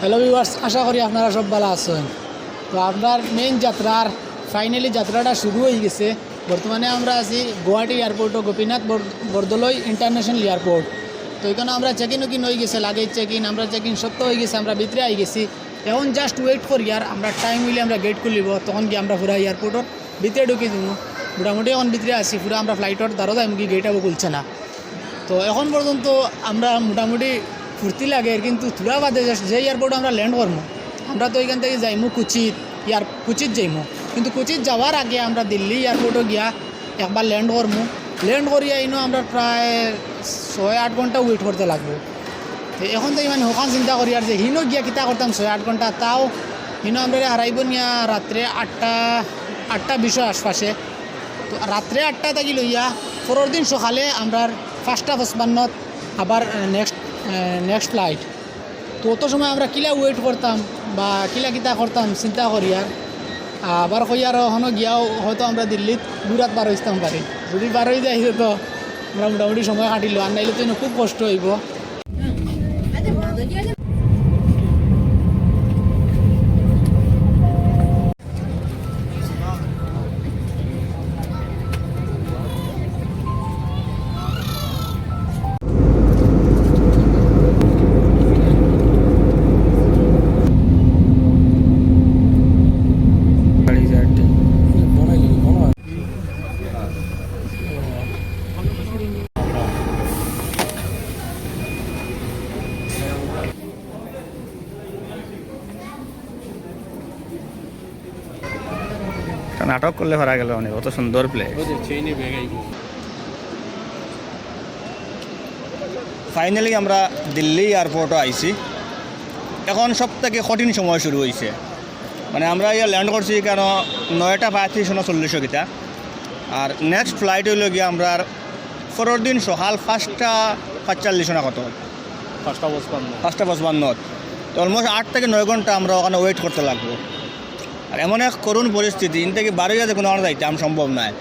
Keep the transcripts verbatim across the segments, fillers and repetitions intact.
Hello viewers, আশা করি আপনারা সব ভালা আছইন। তো আমরার মেইন যাত্রার ফাইনালি যাত্রাটা শুরু অই গেছে। বর্তমানে আমরা আছি গুয়াহাটি এয়ারপোর্টো গোপীনাথ বর-, বরদলৈ ইন্টারন্যাশনাল এয়ারপোর্ট। তো ইখানো আমরা চেক ইন উকিন অই গেছে, লাগেজ চেক ইন, আমরার চেক ইন সব তো অই গেছে, আমরা ভিতরে আই গেছি। এখন just wait করিয়ার, আমরার টাইম অইলে আমরা গেট খুলিবো, তখন গিয়া আমরা পুরা এয়ারপোর্টর ভিতরে ঢুকি দিমু। মোটামুটি এখন ভিতরে আছি, পুরা আমরা ফ্লাইটর দ্বারো যাইমুগি, গেট আবো খুলছে না। তো এখন পর্যন্ত আমরা মোটামুটি ফুর্তি লাগের, কিন্তু থুড়া বাদে যে, যে এয়ারপোর্টো আমরা ল্যান্ড করমু, আমরা তো ইখান থাকি যাইমু কোচিত, এয়ার-, কোচিত যাইমু, কিন্তু কোচিত যাওয়ার আগে আমরা দিল্লি এয়ারপোর্টো গিয়া একবার ল্যান্ড করমু। ল্যান্ড করিয়া ইনো আমরা প্রায় ছয় আট ঘন্টা ওয়েট করতে লাগবো। তো এখন তো মানে হখান চিন্তা করিয়ার যে হিনো গিয়া কিতা করতাম ছয় আট ঘন্টা, তাও হিনো আমরা হারাইবো নিয়া রাত্রে আটটা, আটটা বিশর আশপাশে। তো রাত্রে আটটা থাকি লইয়া পরের দিন সকালে আমরার পাঁচটা পঁচপান্নত আবার নেক্সট, নেক্সট ফ্লাইট। তো অত সময় আমরা কিলা ওয়েট করতাম বা কিলা কিতা করতাম চিন্তা করিয়ার, আবার কইয়ার হনো গিয়াও হয়তো আমরা দিল্লিত দুরাত বার অইতাম পারি। যদি বার অই যাই তো আমরা মোটামুটি সময় কাটিলো, আর নাইলে তো ইনো খুব কষ্ট অইবো। একটা নাটক করলে পারা গেল অনেক, অত সুন্দর প্লেস। ফাইনালি আমরা দিল্লি এয়ারপোর্টো আইছি। এখন সব থাকি কঠিন সময় শুরু অইছে। মানে, আমরা ইয়া ল্যান্ড করছি কেন নয়টা পঁয়ত্রিশ না চল্লিশ কিতা, আর নেক্সট ফ্লাইট অইলো গিয়া আমরার পরের দিন সকাল পাঁচটা পাঁচচল্লিশ না কত, পাঁচটা পঁচপান্ন। পাঁচটা পঁচপান্নত। তো অলমোস্ট আট থাকি নয় ঘন্টা আমরা ওখানো ওয়েট করতে লাগবো। আর এমন এক করুণ পরিস্থিতি, ইন থাকি বারইয়া যে কুনু আমার যাইতাম সম্ভব নায়।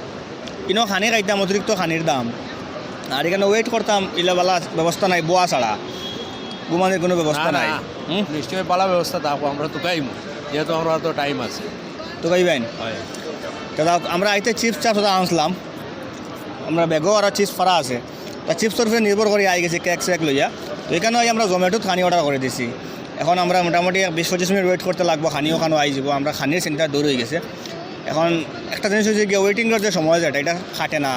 ইনো খানি খাইতাম, অতিরিক্ত খানির দাম। আর ইখানো ওয়েট করতাম, ইলা বালা ব্যবস্থা নাই, বওয়া ছাড়া। ঘুমানির কুনু ব্যবস্থা নাই। হুম? নিশ্চয় বালা ব্যবস্থা থাকবো, আমরা তুকাইমু, যেহেতু আমরার তো টাইম আছে। তুকাইবাইন? অয়। তে যাউক, আমরা আইতে চিপস চাপস ওটা আনছিলাম, আমরা ব্যাগো আরো চিপস ফারা আছে। তা চিপসর উপরে নির্ভর করি আই গেছি কেক সেক লইয়া। তো ইখানো আই আমরা জোম্যাটোত খানি অর্ডার করি দিছি। এখন আমরা মোটামুটি এক বিশ পঁচিশ মিনিট ওয়েট করতে লাগবো, খানি ওখানো আই যাবো। আমরা খানির চিন্তা দূর অই গেছে। এখন একটা জিনিস অইছে গিয়া, ওয়েটিংর যে সময় যেটা, ইটা কাটে না,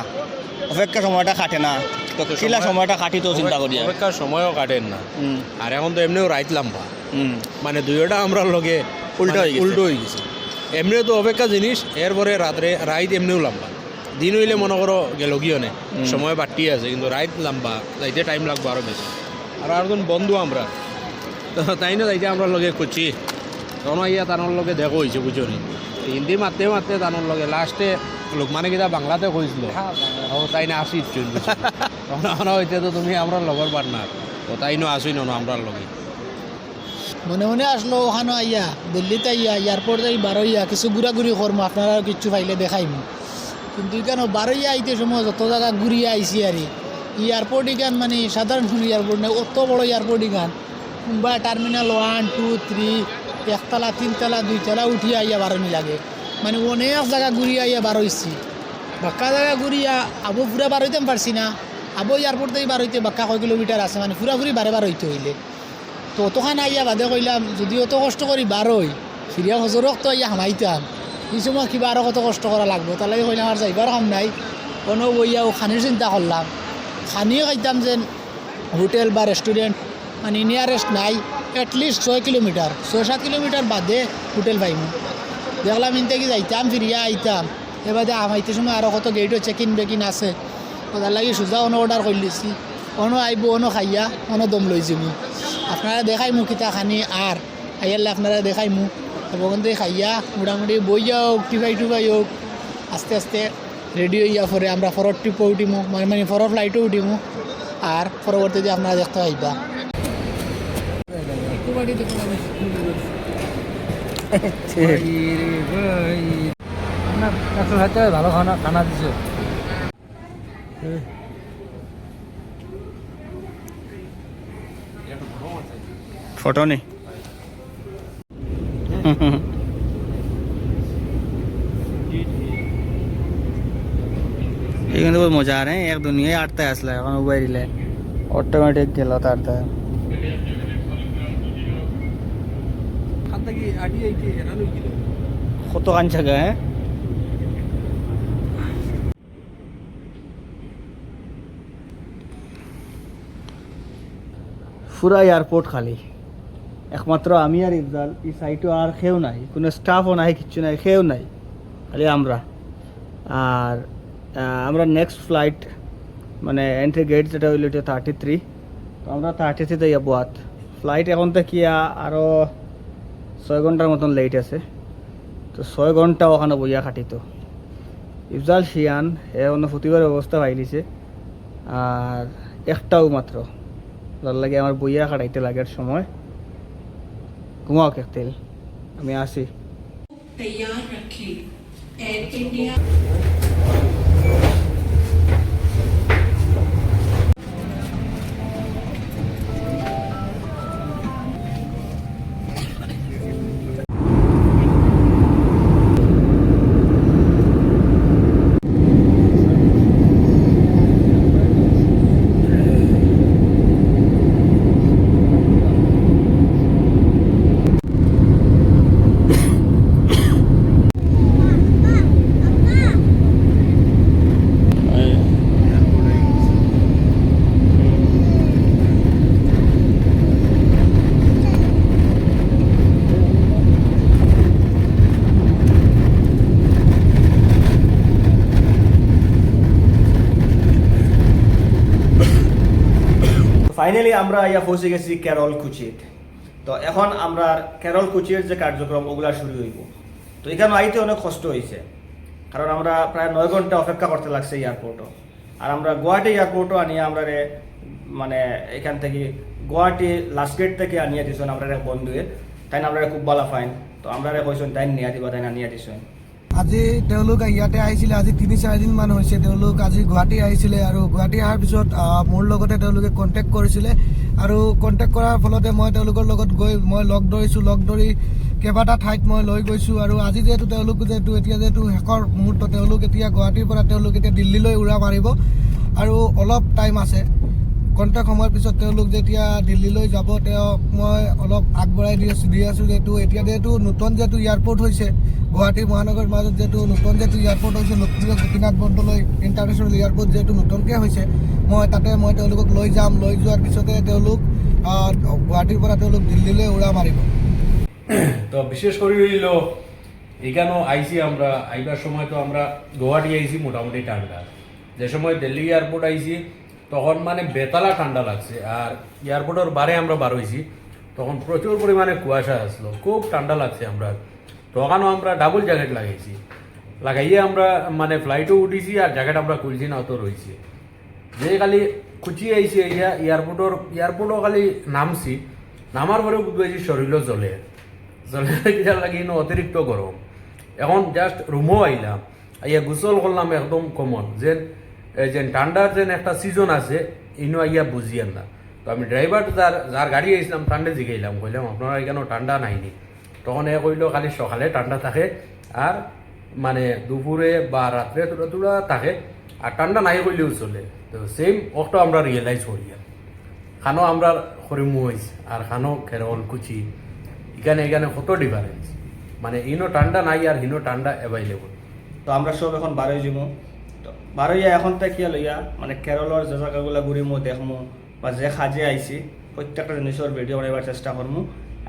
অপেক্ষার সময়টা কাটে না। তো তো কিলা সময়, সময়টা কাটিতো চিন্তা করি আর। অপেক্ষার সময়ও কাটের না। হুম। আর এখন তো এমনেও রাইত লাম্বা। হুম। মানে দুইওটা আমরার লগে উল্টা মানে অই গেছে। উল্টা অই গেছে। এমনেও তো অপেক্ষা জিনিস, এরপরে রাত্রে, রাইত এমনেও লাম্বা। দিন অইলে মনো করো গেলো গিয়া অনে, হুম। সময় বাড়তি আছে, কিন্তু রাইত লাম্বা, যাইতে টাইম লাগবো আরো বেশি। আর একজন বন্ধু আমরা, তো তাইনও যাইতে আমরার লগে খুঁজছি, তখন আইয়া তানর লগে দেখা অইছে, বুঝছো নি? হিন্দি মাততে মাততে তানর লগে লাস্টে লোকমানে কিতা বাংলাতে কইছিল, হ্যাঁ, বাংলা। ও তাইন আসি ইচ্ছুন, বুঝছো? তখন আমরা অইতে তো তুমি আমরার লগর পার্টনার, ও তাইনও আসুন না আমরার লগে। মনে মনে আসলো ওখানো আইয়া, দিল্লিত আইয়া, এয়ারপোর্ট থাকি বারইয়া কিছু ঘুরাঘুরি করমু, আপনারারে কিচ্ছু পাইলে দেখাইমু। কিন্তু ইখানো বারইয়া আইতে সময় যত জাগা ঘুরিয়া আইছি আরি, এয়ারপোর্ট ইখান মানে সাধারণ কুনু এয়ারপোর্ট নায়, অত বড় এয়ারপোর্ট ইখান। কুনবা টার্মিনাল ওয়ান, টু, থ্রি, একতলা, তিনতলা, দুইতলা উঠিয়া আইয়া বারনি লাগে। মানে অনেক জাগা ঘুরিয়া আইয়া বারইছি। বাক্কা জাগা ঘুরিয়া আবো পুরা বারইতাম পারছি না। আবো এয়ারপোর্ট থাকি বারইতে বাক্কা কয় কিলোমিটার আছে, মানে পুরাপুরি বারে বারইতে অইলে। তো অতখান আইয়া বাদে কইলাম, যদি অত কষ্ট করি বারই, ফিরিয়া ফজর অক্ত আইয়া হামাইতাম, ই সময় কিবা আরো কত কষ্ট করা লাগবো। তার লাগি কইলাম, আর যাইবার কাম নাই, অনো বইয়া অউ খানির চিন্তা করলাম। খানি খাইতাম যেন হোটেল বা রেস্টুরেন্ট, মানে, নিয়ারেস্ট নাই, at least ছয় কিলোমিটার, ছয় সাত কিলোমিটার বাদে হোটেল পাইমু। দেখলাম, ইন থাকি যাইতাম, ফিরিয়া আইতাম, এবাদে হামাইতে সময় আরো কত গেইটো চেক ইন বেক ইন আছে। অতার লাগি সুজা অনো অর্ডার করিলিছি, অনো আইবো, অনো খাইয়া, অনো দম লই যিমু। আপনারারে দেখাইমু কিতা খানি আর আইয়ারলে আপনারারে দেখাইমু। এবং অখান থাকি খাইয়া মোটামুটি বইয়া অউক, টিফাই টুফাই অউক, আস্তে আস্তে রেডি অইয়া পরে আমরা পরর ট্রিপো উঠিমু, মানে, মানে পরর ফ্লাইটো উঠিমু। আর পরবর্তীতে আপনারা দেখতে পাইবা। ভালো খানা, খানা দিছে। ফটো নেই। এখানে বহুত মজা আর, হ্যাঁ, এক দুনিয়ায় আটতে আসলে এখন উবাই দিলে অটোমেটিক গেল তার তার। কত কান জায়গা, হ্যাঁ? পুরা এয়ারপোর্ট খালি, একমাত্র আমি আর ইফজাল। এই সাইডো আর কেউ নাই, কোনো স্টাফও নাই, কিচ্ছু নাই, কেউ নাই, খালি আমরা। আর আহ, আমরা নেক্সট ফ্লাইট, মানে এন্ট্রি গেট যেটা হইলো, এটা থার্টি থ্রি। তো আমরা থার্টি থ্রিতে ইয়া বোয়াত। ফ্লাইট এখন থেকে আরও ছয় ঘন্টার মতন লেট আছে। তো ছয় ঘন্টা ওখানে বইয়া কাটিতো। ইফজাল শিয়ান, এ অন্য প্রতিবার ব্যবস্থা পাইলিছে। আর একটাও মাত্র, যার লাগে আমার বইয়া কাটাইতে লাগের সময়। ঘুমাও কেকতেল, আমি আসি। तैयार रखें। Air India. ফাইনালি আমরা আইয়া পৌঁছে গেছি কেরল কোচিত। তো এখন আমরা কেরল কোচির যে কার্যক্রম, ওগুলা শুরু হইব। তো এখানে আইতে অনেক কষ্ট হয়েছে, কারণ আমরা প্রায় নয় ঘন্টা অপেক্ষা করতে লাগছে এয়ারপোর্টও। আর আমরা গুয়াহাটি এয়ারপোর্টও আনিয়া আমরারে, মানে, এখান থেকে গুয়াহাটি লাস্ট গেট থেকে আনিয়া দিছইন আমরারে এক বন্ধুয়ে। তাইন আমরারে খুব ভালা পাইন, তো আমরারে কইছইন তাইন নিয়া দিবা, তাইন আনিয়া দিছইন। আজি তেওঁলোক ইয়াতে আহিছিলে, আজি তিনি চাৰিদিনমান হৈছে তেওঁলোক আজি গুৱাহাটী আহিছিলে আৰু গুৱাহাটী অহাৰ পিছত, আহ, মোৰ লগতে তেওঁলোকে কণ্টেক্ট কৰিছিলে আৰু কণ্টেক্ট কৰাৰ ফলতে মই তেওঁলোকৰ লগত গৈ মই লগ ধৰিছোঁ। লগ ধৰি কেইবাটা ঠাইত মই লৈ গৈছোঁ আৰু আজি যিহেতু তেওঁলোক যিহেতু এতিয়া যিহেতু শেষৰ মুহূৰ্ত, তেওঁলোক এতিয়া গুৱাহাটীৰ পৰা তেওঁলোক এতিয়া দিল্লীলৈ উৰা মাৰিব আৰু অলপ টাইম আছে। কণ্টেক্ট সময়ৰ পিছত তেওঁলোক যেতিয়া দিল্লীলৈ যাব, তেওঁক মই অলপ আগবঢ়াই দি আছোঁ, দি আছোঁ যিহেতু এতিয়া যিহেতু নতুন যিহেতু এয়াৰপৰ্ট হৈছে, গুৱাহাটী মহানগৰীৰ মাজত যিহেতু নতুন যিহেতু এয়াৰপৰ্ট হৈছে লক্ষ্মীদেৱ গোপীনাথ বৰদলৈ ইণ্টাৰনেশ্যনেল এয়াৰপৰ্ট যিহেতু নতুনকৈ হৈছে, মই তাতে মই তেওঁলোকক লৈ যাম। লৈ যোৱাৰ পিছতে তেওঁলোক, আহ, গুৱাহাটীৰ পৰা তেওঁলোক দিল্লীলৈ উৰা মাৰিব। তো বিশেষ করে হইল, এখানেও আইছি আমরা, আইবার সময় তো আমরা গুয়াহাটি আইছি মোটামুটি ঠান্ডা, যে সময় দিল্লি এয়ারপোর্ট আইছি তখন মানে বেতালা ঠান্ডা লাগছে। আর এয়ারপোর্টর বারে আমরা বার হইছি, তখন প্রচুর পরিমাণে কুয়াশা আসলো, খুব ঠান্ডা লাগছে আমরা। তখনও আমরা ডাবল জ্যাকেট লাগাইছি, লাগাইয়ে আমরা মানে ফ্লাইটও উঠিছি, আর জ্যাকেট আমরা খুলছি না, অত রইছে। যে খালি কুচি আইছি, আইয়া এয়ারপোর্টর, এয়ারপোর্টও খালি নামছি, নামার পরে বুঝবাইছি শরীরও জ্বলে, জ্বলে কিতার লাগি ইনো অতিরিক্ত গরম। এখন জাস্ট রুমও আইলাম, আইয়া গোসল করলাম একদম কমন, যে, এই যে ঠান্ডার যে একটা সিজন আছে, ইনো আইয়া বুঝিয়ার না। তো আমি ড্রাইভার যার, যার গাড়ি আইছিলাম, তানরে জিগাইলাম, কইলাম, "আপনারা এখানে ঠান্ডা নাইনি?" তখন এ কইলো, "খালি সকালে ঠান্ডা থাকে, আর মানে দুপুরে বা রাত্রে থুড়া থুড়া থাকে, আর ঠান্ডা নাই কইলেও চলে।" তো সেম অকটা আমরা রিয়েলাইজ করিয়ার। খানো আমরা করিমগঞ্জ আর খানো কেরল কুচি, এখানে, এখানে কত ডিফারেন্স। মানে ইনো ঠান্ডা নাই আর হিনো ঠান্ডা অ্যাভেলেবল। তো আমরা সব এখন বারোই যাইমু। তো বারোই এখন থেকে লইয়া মানে কেরলর যে জাগাগুলা ঘুরিমু, দেখমু, বা যে কাজে আইছি, প্রত্যেকটা জিনিসর ভিডিও বানাইবার চেষ্টা করমু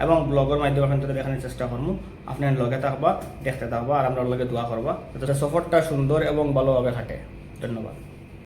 এবং ব্লগর মাধ্যমে আপনাদের দেখানোর চেষ্টা করমু। আপনারা লগে থাকবা, দেখতে থাকবা আর আমরার লগে দোয়া করবা, যাতে সফরটা সুন্দর এবং ভালোভাবে কাটে। ধন্যবাদ।